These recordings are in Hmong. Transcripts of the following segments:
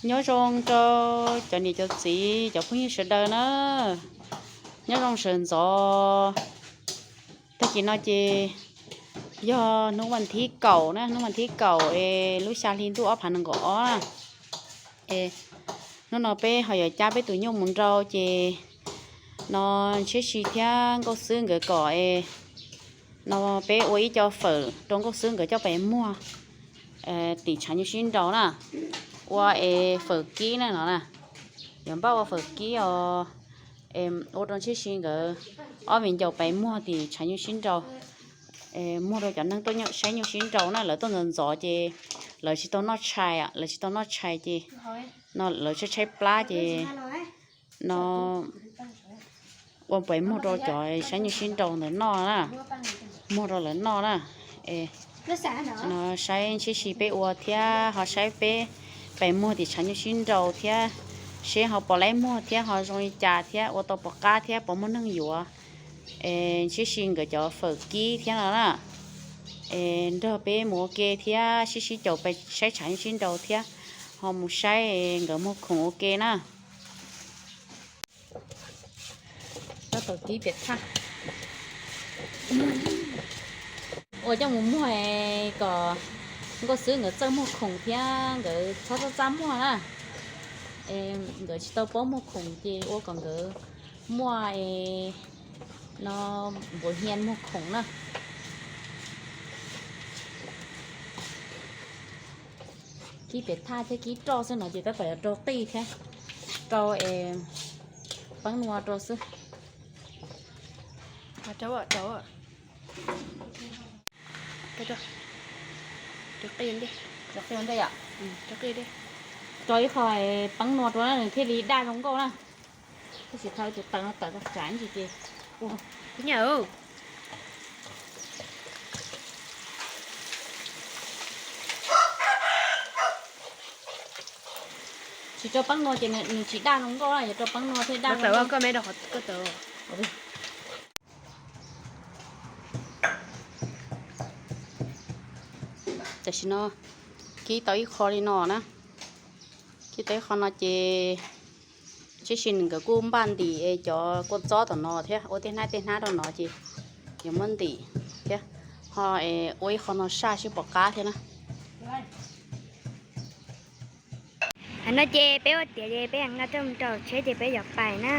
Nyob zoo rau cov niam cov txiv cov phooj ywg sawv daws na, nyob zoo sawv ntxov. Tag kis no ces yog hnub vas thib kaum na, hnub vas thib kaum es lub xya hli ntuj ob phav nees nkaum ob na. Es hnub no peb ho yuav cab peb tus nyuj mus nrau ces no Ntshiab Si thiab Nkauj Xwb nkawd kom es no peb ua ib co fawm rau Nkauj Xwb nkawd coj pes muag tim tshav nyuj sib nrau na, ua es fawm kib na no na. Yuav npaj ua fawm kib os, ua rau Ntshiab Si nkawd ob viv ncaus pes muag tim tshav nyuj sib nrau, muag rau cov neeg tuaj saib nyuj sib nrau na. Lawv tuaj ntxov ntxov ces lawv tsis tau noj tshais, lawv tsis tau noj tshais ces no lawv tshaib tshaib plab ces no ua pes muag rau cov saib nyuj sib nrau ntawd noj na, muag rau lawv noj na. No saib Ntshiab Si peb ua thiab ho saib peb pes muag tim tshav nyuj sib nrau thiab, seb ho puas laib muag thiab ho zoo li cas thiab ua tau puas qab thiab puas muaj neeg yuav. Ntshiab Si nkawd cov fawm kib thiab no na. Es nrog peb mus ua ke thiab sib sib caum pes saib tshav nyuj sib nrau thiab ho mus saib nkawd muag khoom ua ke na. Tab tom kib piam thaj ua coj mus muag kom Nkauj Xwb nkawd txawj muag khoom thiab nkawd txhob txaj txaj muag na. Nkawd tsis tau paub muag khoom ces ua kom nkawd muaj no npuav hnia muag khoom na. Kib piam thaj thiab kib roj xwb no ces tab tom yuav rau qij thiab rau es peeb nua rau xwb. Rau ib qho peeb nua rau nws thiaj li daj zoo nkauj na. Tab sis thaum tus taws no tawm tau tsav ntsis ces ua kuv nyiam. Tsis rau peeb nua ces nws tsis daj zoo nkauj na, yog rau peeb nua thiaj daj zoo nkauj. Tam sim no kib tau ib qho li no na, kib tau ib qho no ces Ntshiab Si nkawd kuj npaj ntim es cov kua txob tom no thiab ua tej hnab tej hnab rau no ces yuav muab ntim thiab ho ua ib qho no saj seb puas qab thiab na. Hais no ces peb ua tiav ces peb nqa rau mus rau tsheb ces peb yuav pais na.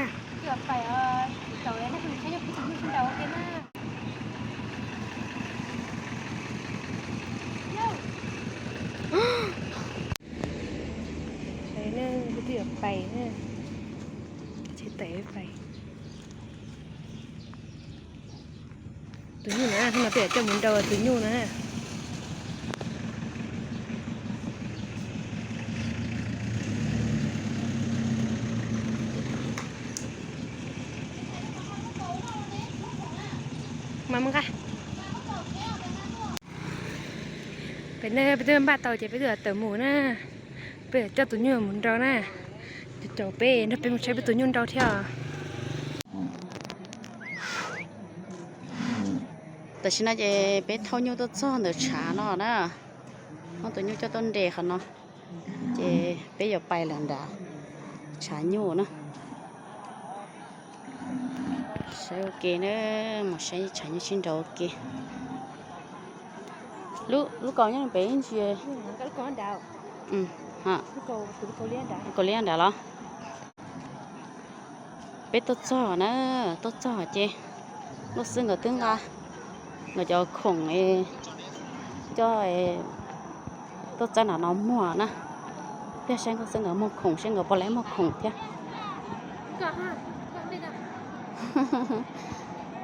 Peb yuav pais na, tsheb tawm pais. Tus nyuj na, hnub no peb yuav coj mus nrau tus nyuj na. Mas mus nqa. Peb twb npaj tau ces peb twb tawm mus na. Peb yuav coj tus nyuj mus nrau na. Caum peb nrog peb mus saib peb tus nyuj nrau thiab. Tam sim no ces peb thauj nyuj tuaj txog ntawm tshav no na. Muab tus nyuj coj tuaj nres qhov no. Ces peb yuav pais lawm nram tshav nyuj na. Saib ua ke na, mus saib tshav nyuj sib nrau ua ke. Lub kaus nyob pem ib ntsis. Kaus liab nrad los. Peb tuaj txog na, tuaj txog ces Nkauj Xwb nkawd twb nqa nkawd cov khoom coj tuaj txawb nram no muag na. Thiab saib Nkauj Xwb nkawd muag khoom, saib nkawd puas laib muag khoom thiab.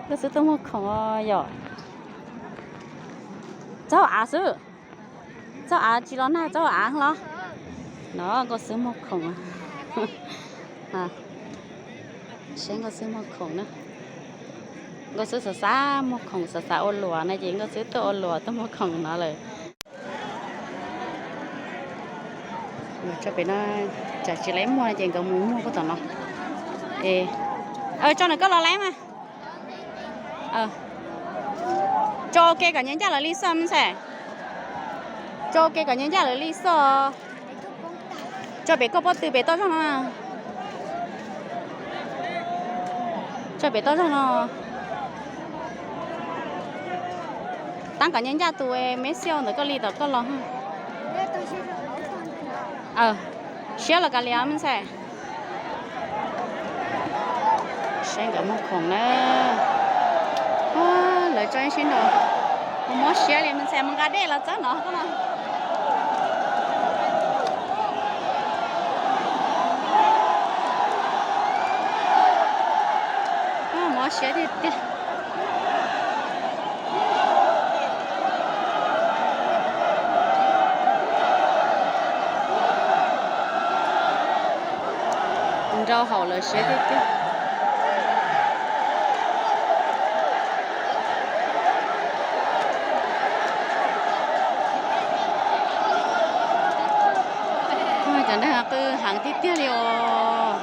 Nkauj Xwb tuaj muag khoom yom. Txog av xwb. Txog av tsis los nag, txog av los. No Nkauj Xwb muag khoom. Saib Nkauj Xwb muag khoom na. Nkauj Xwb xav xav muag khoom, xav xav ua luam na ces Nkauj Xwb tuaj ua luam tuaj muag khoom no lawm. Tso pem no, tsam tsis laib muag ces nkawd mus muag puag tom no. Tso nws koj los laib mas. Tso ua ke kom nyias ncaj lawv li xwb me ntxhais. Tso ua ke kom nyias ncaj lawv li xwb. Tso pem koj pob tw pem toj zog no. Tso pem toj zog no. Tab kom nyob ncaj tus me xiaj ntawm koj li tom koj los. Siab los kav liam me ntxhais. Saib nkawd muag khoom na. Lawv tso ib sib nraus. Mob siab li me ntxhais, mus nqa dej los txawb no. Mob siab tiag tiag. Nrau hauv lawv siab tiag tiag. Cov neeg qw heev tiag tiag li os.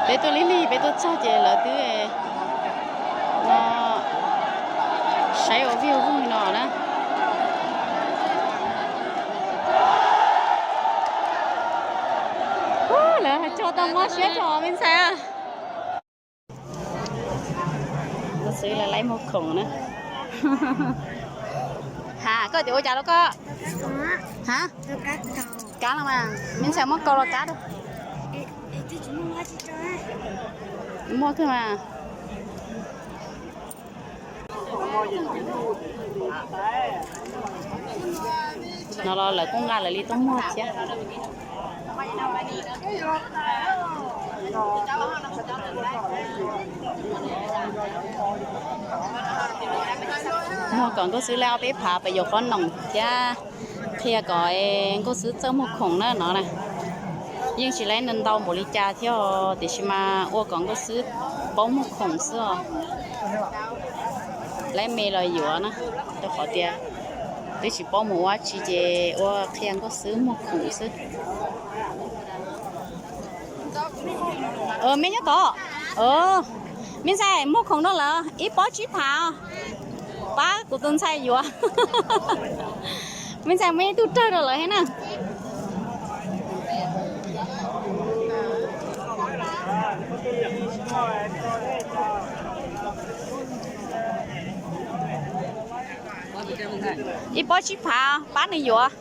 Peb tuaj lig lig peb tuaj txog ces lawv twb no saib ua vij ua voog no na. Lawv cog tau mob siab rau me ntxhais. Nkauj Xwb lawv laib muag khoom na. Ha, koj tias ua cas rau koj? Ha? Kab los mas, me ntxhais muab kaus los kab rau. Muaj kawg mas. No los lawv kuj nqa lawv li tuaj muag thiab. Muag kom Nkauj Xwb lawv ob peb phav pem yuav qhob noom thiab qhia kom Nkauj Xwb txawj muag khoom na no na. Yeej tsis laib ntau npaum li cas thiab os, tiam sis mas ua kom Nkauj Xwb paub muag khoom xwb os. Laib me los yuav na, rau qhov tias twb tsis paub mus ua dab tsi ces ua qhia Nkauj Xwb muag khoom xwb. Me nyob tod. Me ntxhais muag khoom rau lawv ib pob tsib phav, pab kuv tus ntxhais yuav. Me ntxhais muaj ib tug rawg rau lawv thiab na. Ib pob tsib phav pab nws yuav.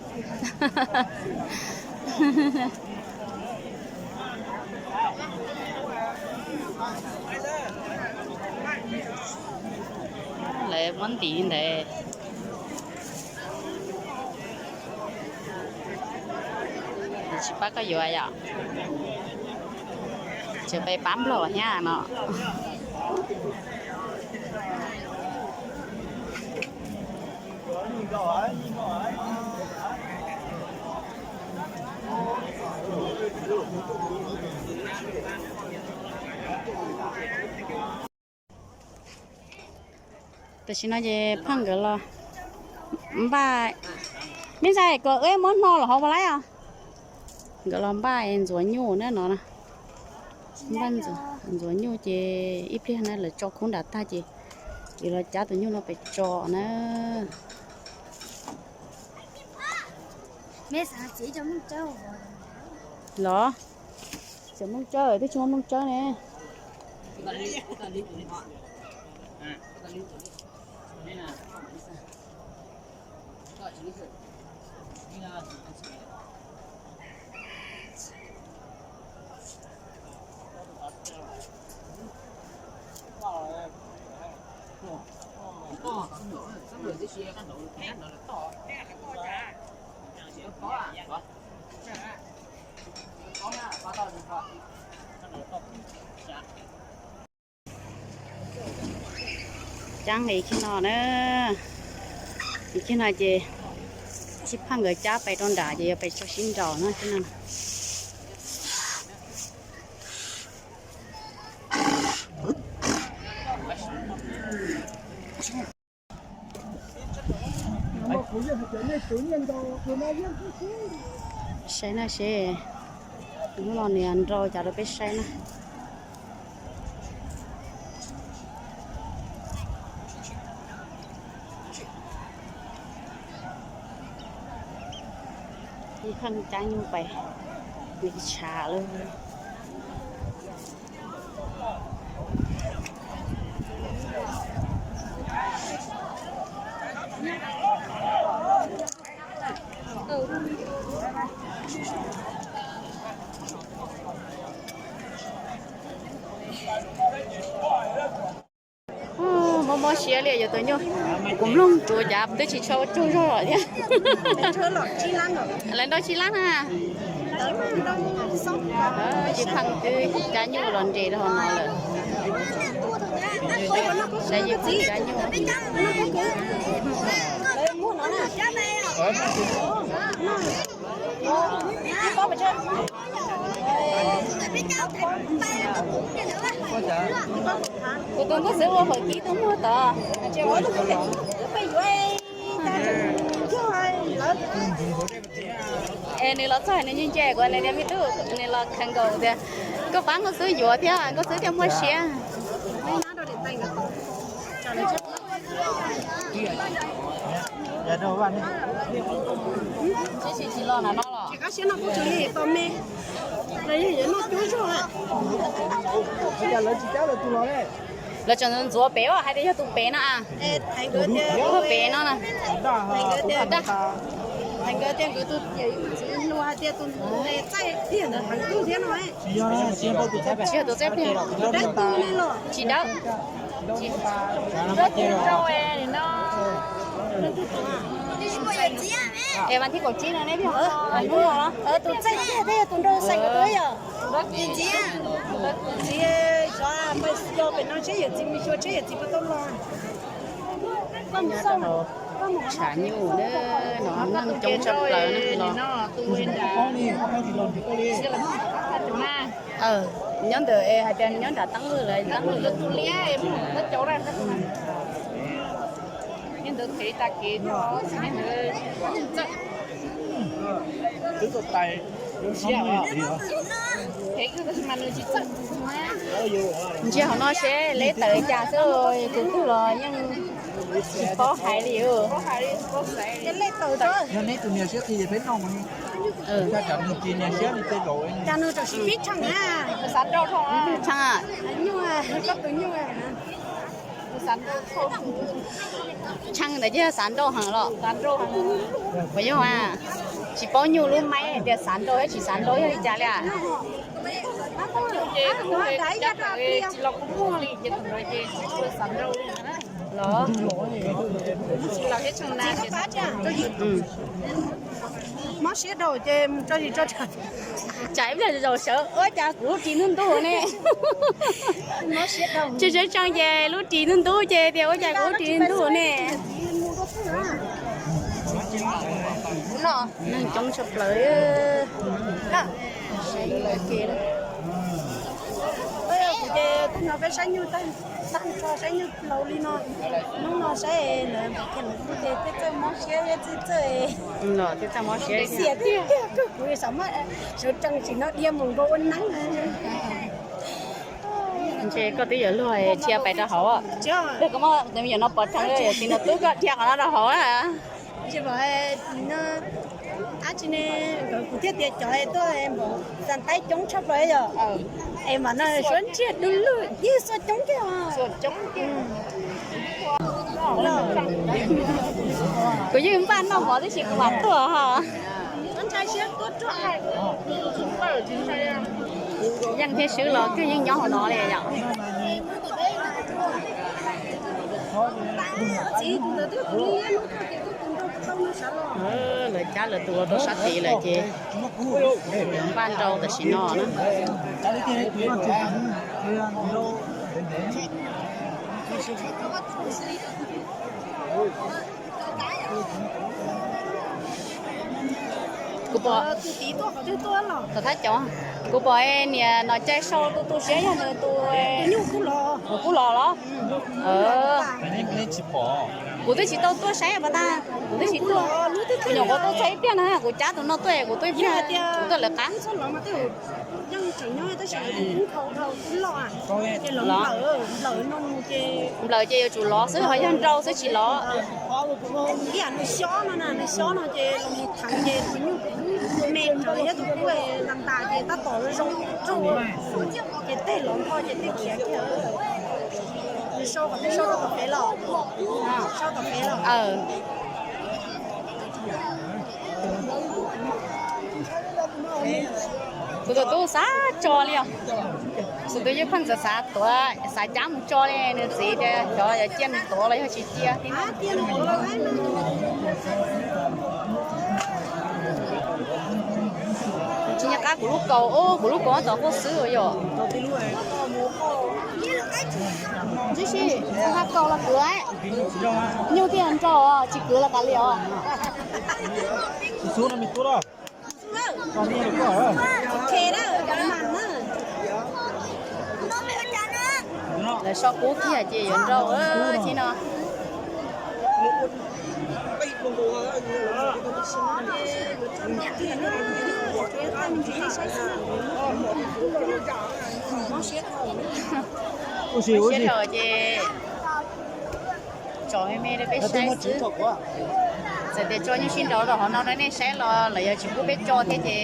Lawv muab ntim ntawd. Tsis pab koj yuav yom. Tsis pab, pab nplog thiab no. Tam sim no ces phaj nkawd los npaj, me ntxhais kom wb muab hno los hauv puas laib os. Nkawd los npaj ntxuav nyuj na no na. Npaj ntxuav nyuj ces ib pliag na lawv tso khub nram tag ces yuav los cab tus nyuj no pem tso na. Los, tseem Hmoob Tsawb twb tsis muaj Hmoob Tsawb ne. Cab nqis kiag no na, nqis kiag no ces ib phaj nkawd cab pais rau nram ces yuav pais tso sib nraus no. Saib na seb, hnub no nws nrau cas rau peb saib na. Ib phaj cab nyuj pais. Tshav lawm. Mob mob siab li yuav tus nyuj. Kuv mloog tsuav cas twb tsis tshua ua tsaug zog lawm thiab. Lawv nrauj tsib lab na. Tsis pheej twb cab nyuj los nres rau hauv no lawm. Saib yus cab nyuj. Kuv tus nkauj xwb ua fawm kib tuaj muag tod. Es nws los txog nws nce nce kuv tias me tub, nws los khaws nkaus tias koj pab nkauj xwb yuav thiab nkauj xwb thiaj muaj siab. Tsis los na no los. Lawv tseem ntxuav pem hais tias yog tus pem no a. Tus pem no na. Tsis yog tus txaij pliag. Tsis dawb. Es vas thib kaum tsib no neb tus txaij pliag thiab yog tus nraug xeem tus yog. Ntxiv, xyov npawg Xyo pem no seb yawm txiv mus xyuas seb yawm txiv puas tau los. Tshav nyuj no neeg coob tshaj plaws no. Nyob ntawm hais tias nyob nram teeb lwj lawm, teeb lwj. Ntsia hauv no seb leb tawm cas xwb, tus twg los yeej tsis paub hais li. Cas nws tam sim pib tshee na. Tshee a. Nyuj, koj tus nyuj. Tshee ntawd ces yog xav nrauj heev los? Puas yog a? Tsis paub nyuj lub maib hais tias xav nrauj thiab tsis xav nrauj yog li cas li a? Los. Mob siab rau ces mus tso zis tso. Tsam ib pliag zaum sawv ua cas kuv lub ris ntub ntub ne. Tsis sawv tsees ces lub ris ntub ntub ces tias ua cas kuv lub ris ntub ntub ne. Neeg coob tshaj plaws. Kuv ces kuv hnov peb saib nyuj tag, tag nrho saib nyuj laus li no. Hnub no saib lawv npam kiag lawv kuj ces tej txawj mob siab thiab tej txawj, tej txawj mob siab xiam tiag tiag kawg. Kuv xav muab sawv tsees tsim no dhia mus nkaus ua neeb. Ntshe koj twb yuav luag dhia pais rau hauv. Koj muab tus me nyuam no pov rhees, yawm txiv no twb koj dhia qhov no rau hauv na. Dab tsi ne, nkawd kuv thiaj tias cov tuaj npaum xas taib coob tshaj plaws yom. Es mas no suab ntsiag du lug ib xuab coob tiag. Kuv yeej npaj noj mov tib si kuv mam tuaj ho. Yeej thiab swb los kawg yeej nyob hauv no li yom. Lawv cab lawv tus ua rau sab tid lawm ces npaj nrau tam sim no na. Kuv pom, kuv pom niam Nom Cai sau tu tu siab yog nws tus, kuv kuj los los. Tsis pom. Kuv twb tsis tau tuaj saib pas tas, kuv twb tsis tuaj, kuv nyuam qhuav tuaj txog ib pliag na, kuv cab tus no tuaj, kuv tuaj ib pliag, kuv tuaj lawv qab. Nplawm ces yuav tsum lov xwb, ho yog nrau xwb tsis lov. Kuv tus tub xav tso li os. Xus tus yeej pheej xav xav tuav, xav cab mus tso li, nws txiv tias xyov yog cia nws tuav los yog tsis cia. Tsis nco qab kuv lub kaus, kuv lub kaus tom qub xwb yom. Tib si, ha kaus los kwv, nyuj thiaj nrau, tsis kwv los kav liam os. Lawv so kub kiag ces yuav nrau thiab no. Siab dhau ces tso me me rau peb saib xwb. Txawm tias tso nyuj sib nraus rau hauv no rau nej saib los lawv yuav tsis pub peb tso thiab ces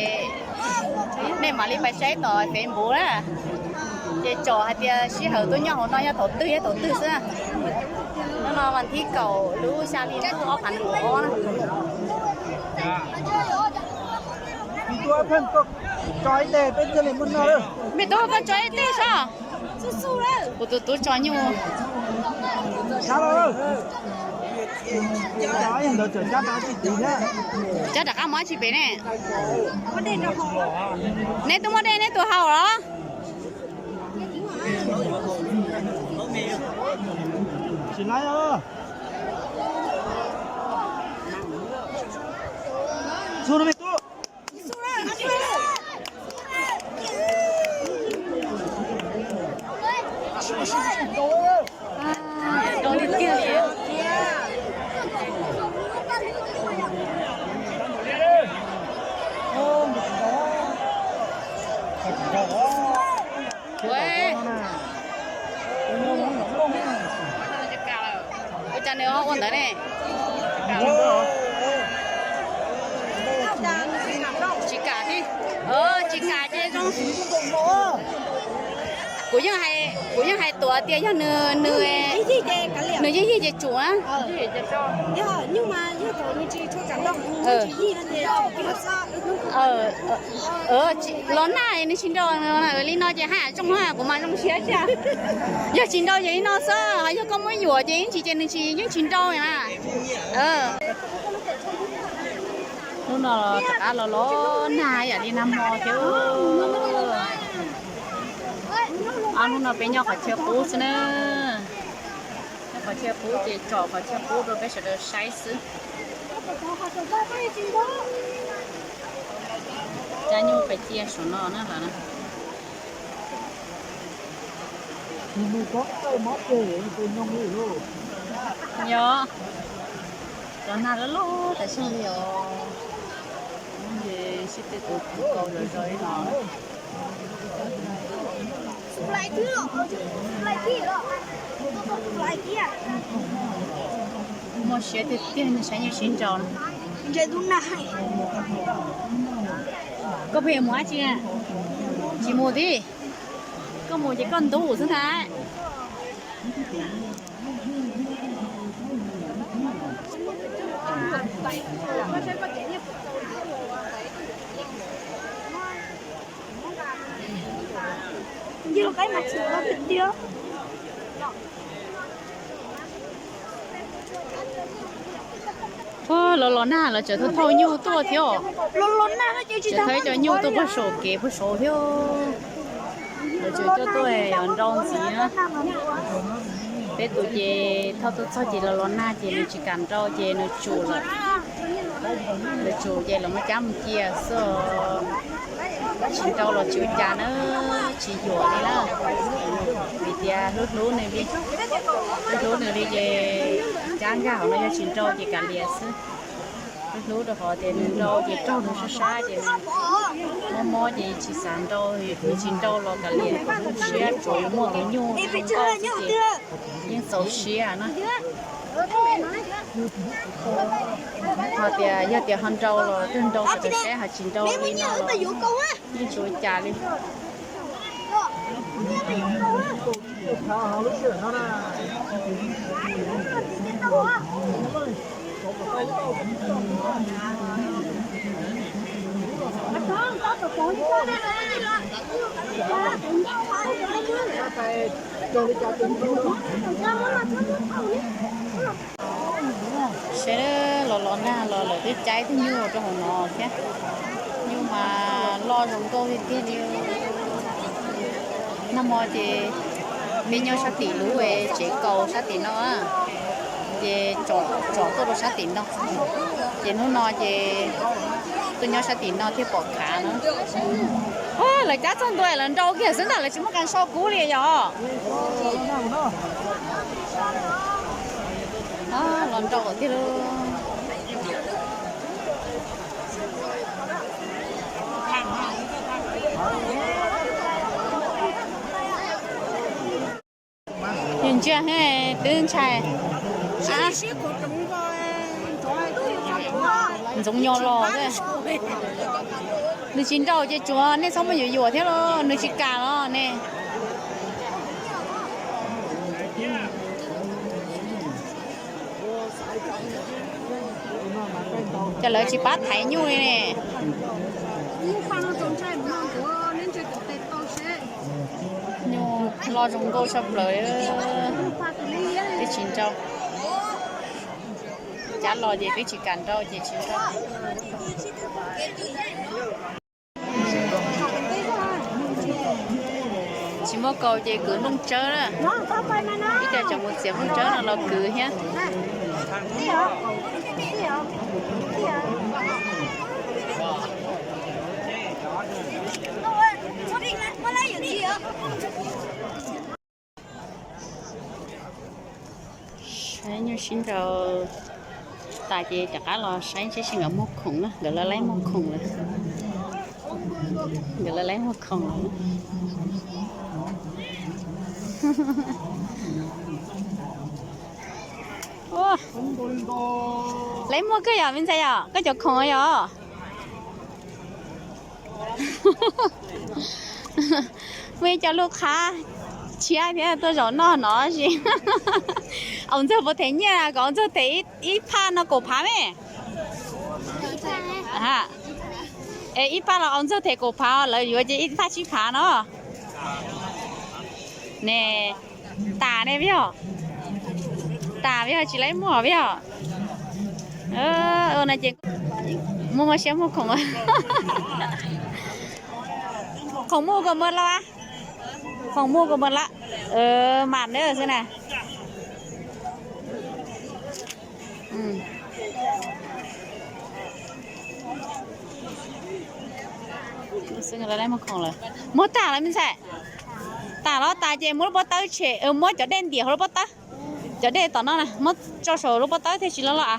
nej mam li pais saib tom Facebook na. Ces tsom hais tias sij hawm tuaj nyob hauv no yog thaum twg yog thaum twg xwb. Hnub no vas thib kaum lub xya hli ntuj ob phav nees nkaum ob na. Me tub, koj tso ib teg saib. Kuv tus tub tso nyuj. Cab rov qab mus dab tsi pem ne? Neb twb muaj dej neb tus haus los? Ua cas nws ho ua ntawd ne? Tsis kam thiab. Tsis kam ces zoo. Kuv yeej hais, kuv yeej hais Tuam tias yog nws, nws yig yig ces tsum na. Los nag nws tsis nrau li no ces haj yam zoo, kuv mas zoo siab thiab. Yog tsis nrau ces li no xwb, ho yog koj muab yuam ces yeej tsis, ces nws tsis, yeej tsis nrau na. Hnub no rov qab los los nag yam li nag hmo thiab. Ob hnub no peb nyob qhov chaw qub xwb na. Nyob qhov chaw qub ces tsom qhov chaw qub rau peb sawv daws saib xwb. Cab nyuj pais cia saum no na los na. Yog, cov nag loj loj tas zog li os. Ces sib tw tus kaus zom zaws li no. Muaj siab tiag tiag, saib nyuj sib nrau na. Koj pheej mus dab tsi na? Tsis mus thiab. Koj mus ces koj ntub xwb ntag. Los los nag los tseem thauj thauj nyuj tuaj thiab. Tseem thauj cov nyuj tuaj puag saum kev puag saud thiab. Lawv tseem coj tuaj yuav nrau ntxiv na. Peb tus ces thauj tuaj txog ces los los nag ces nws tsis kam nrau ces nws tsum lawm. Nws tsum ces los muab cab mus cia xwb. Tsis nrau los tsis ua cas na, tsis yuam li na. Vim tias hlub hlub nws li, hlub hlub nws li ces Cab nkag hauv no yog tsis nrau ces kav liam xwb. Hlub rau qhov tias nws nrau ces raug nws sab sab ces mob mob ces tsis xav nrau, nws tsis nrau los kav liam kom lub siab tsuav yuav muaj tus nyuj nkauj xwb ces yeej txaus siab na. Ho tias yog tias ho nrau los twb nrau sawv daws saib, ho tsis nrau li no los yeej tsis ua cas li. Seb, los los nag los lawv twb caij tus nyuj rau hauv no thiab. Nyuj mas loj zoo nkauj tiag tiag li. Nag hmo ces me nyob sab tim lub tsev kaus sab tim no, ces tsom tuaj rau sab tim no. Ces hnub no ces tuaj nyob sab tim no thiaj pom khav no. Lawv cab txog ntua lawv nrau kiag xwb ntag, lawv tsis muaj kas so kub li yog. Los nrau tiag lauj. Yus ntsia twb ntshai. Ntxoov nyo los. Nws tsis nrau ces tsuav nej txhob muab yuam yuam thiab los nws tsis kam los ne. Ces lawv tsis pab thaiv nyuj li ne. Nyuj loj zoo nkauj tshaj plaws. Twb tsis nrau. Cab los ces twb tsis kam nrau ces tsis nrau. Tsis muaj kaus ces kwv nplooj tsawb na. Ib co tseem mus txiav nplooj tsawb no los kwv thiab. Saib nyuj sib nrau tas ces rov qab los saib seb nkawd muag khoom na, nkawd lawv laib muag khoom lawm. Nkawd lawv laib muag khoom lawm. Laib muag kawg yom me ntxhais yom, koj cov khoom yom. Muaj ib co lub qhab tshiab thiab tuaj zaum noj no si. Au ntxawg puas them nyiaj, kom au ntxawg them ib phaj no kaum phav me. Es ib phaj los au ntxawg them kaum phav, lawv yuav ces ib phaj tsib phav no. Ne, tas ne peb yog, tas peb yog tsis laib muag peb yog. No ces muaj muaj siab muag khoom. Khoom muag kos mos lawm, khoom muag kos mos lawm. Mam na xwb na. Muag tas lawm me ntxhais. Tas los tas ces muab lub pob tawb tshem, muab cov dej ntiam hauv lub pob tawb. Cov dej tom no na muab tso saum lub pob tawb thiaj tsis loj loj a.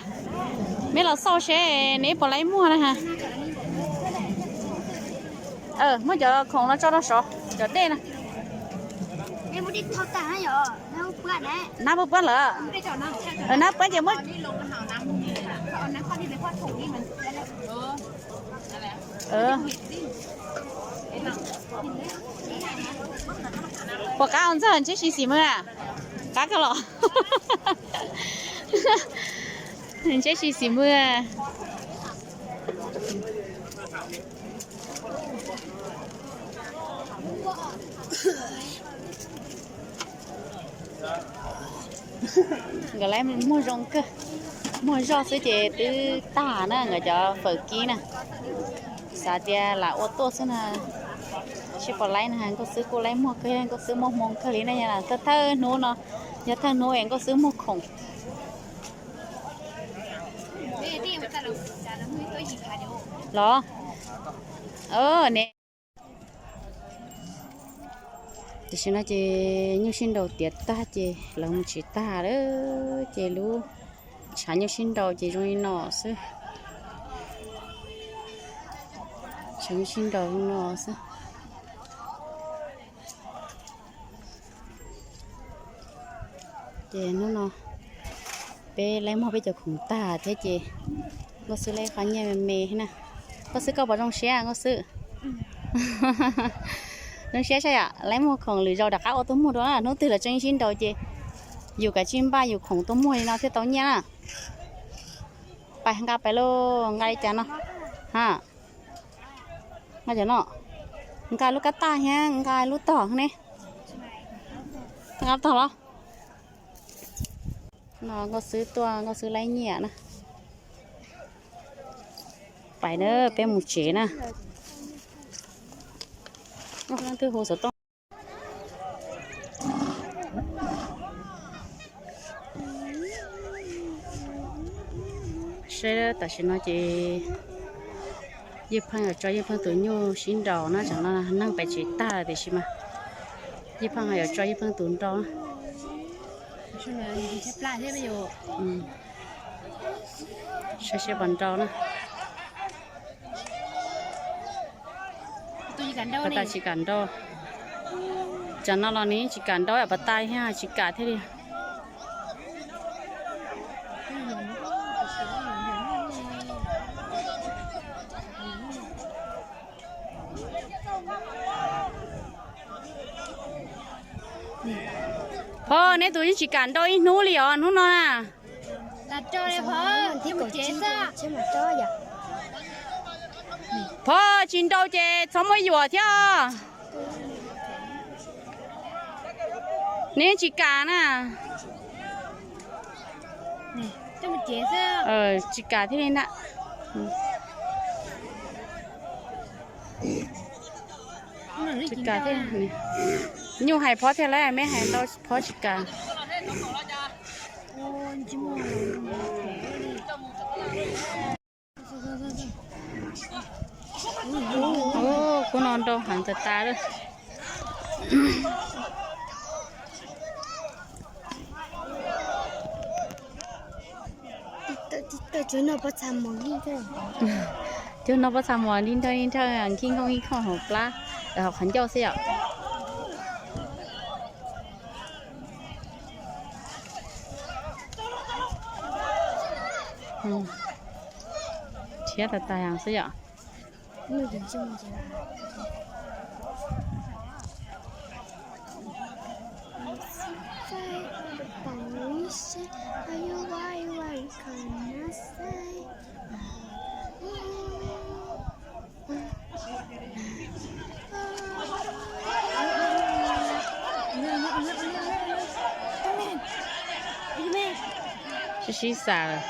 Meb los xauj seb neb puas laib muag na ha. Muab cov khoom no tso rau saud, cov dej na. Nab puab puab lawm. Nab puab ces muab. Puas qab ua ntxawg ntseb si xim mws a? Qab kawg los. Ntseb si xim mws. Nkawd lawv muag zoo kawg, muag zog xwb ces twb tag na nkawd cov fawm kib na. Xav tias lam ua tuaj xwb na, tsis pom laib na, Nkauj Xwb kuj laib muag kawg, Nkauj Xwb muaj hmoo kawg li na, thawj thawj hnub no, yog thawj hnub es Nkauj Xwb muag khoom. Los, ne. Tam sim no ces nyuj sib nraus tiav tag ces lawv mus tsev tag lawm ces lub Tshav nyuj sib nraus ces zoo li no xwb. Tshav nyuj sib nraus zoo no xwb. Ces hnub no peb laib muag peb cov khoom tag thiab ces Nkauj Xwb laib qhov nyiaj me me na. Nkauj Xwb, koj puas zoo siab Nkauj Xwb? Zoo siab saib yom, laib muag khoom lwm zaus rov qab ua tuaj muag dua na. Hnub twg los tseem sib nraus ces yus kav tsij npaj yus khoom tuaj muag li no thiaj tau nyiaj na. Pais nqa pais lauj, nqa li cas no? Ha, nqa cov no, nqa lub kab taj thiab nqa lub tog ne. Nqa tog los. No Nkauj Xwb tuaj, Nkauj Xwb laib nyiaj na. Pais na, peb mus tsev na. Leej twg hu xov tooj? Seb tam sim no ces Ywg Pheej yuav tso Ywg Pheej tus nyuj sib nraus na, tsam no neeg pem tsev tag lawm tiam sis mas Ywg Pheej ho yuav tso Ywg Pheej tus nraus na. Saib seb puas nraus na. Pas tas tsis kam nraus. Tsam no los nws yeej tsis kam nraus, pas tas thiab tsis kam thiaj li. Phauj, neb tus yeej tsis kam nraus ib hnub li os hnub no na. Phauj, tsis nraus ces txhob muab yuam thiab. Neb tsis kam na. Tsis kam thiaj li na. Tsis kam thiab. Nyuj hais Phob thiab lawm, meb hais ntau Phob tsis kam. Ub, kuv no nrau heev tas tas lawm. Cov no pob txha muag li nrhawj, li nrhawj, nkhib nkauj nkib khooj hauv plab, hauv qhov ncauj xwb yom. Rhiab tas tas xwb yom. Sib sib xav lawm.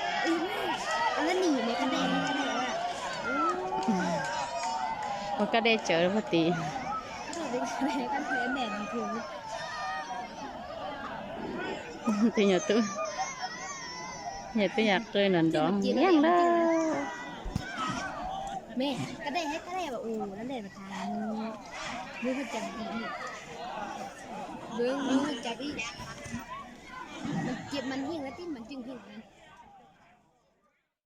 Ua kab dej tsawv puag tid. Tus nyuam tub, nyuam tub yam qw nrov nrov yeej lawm.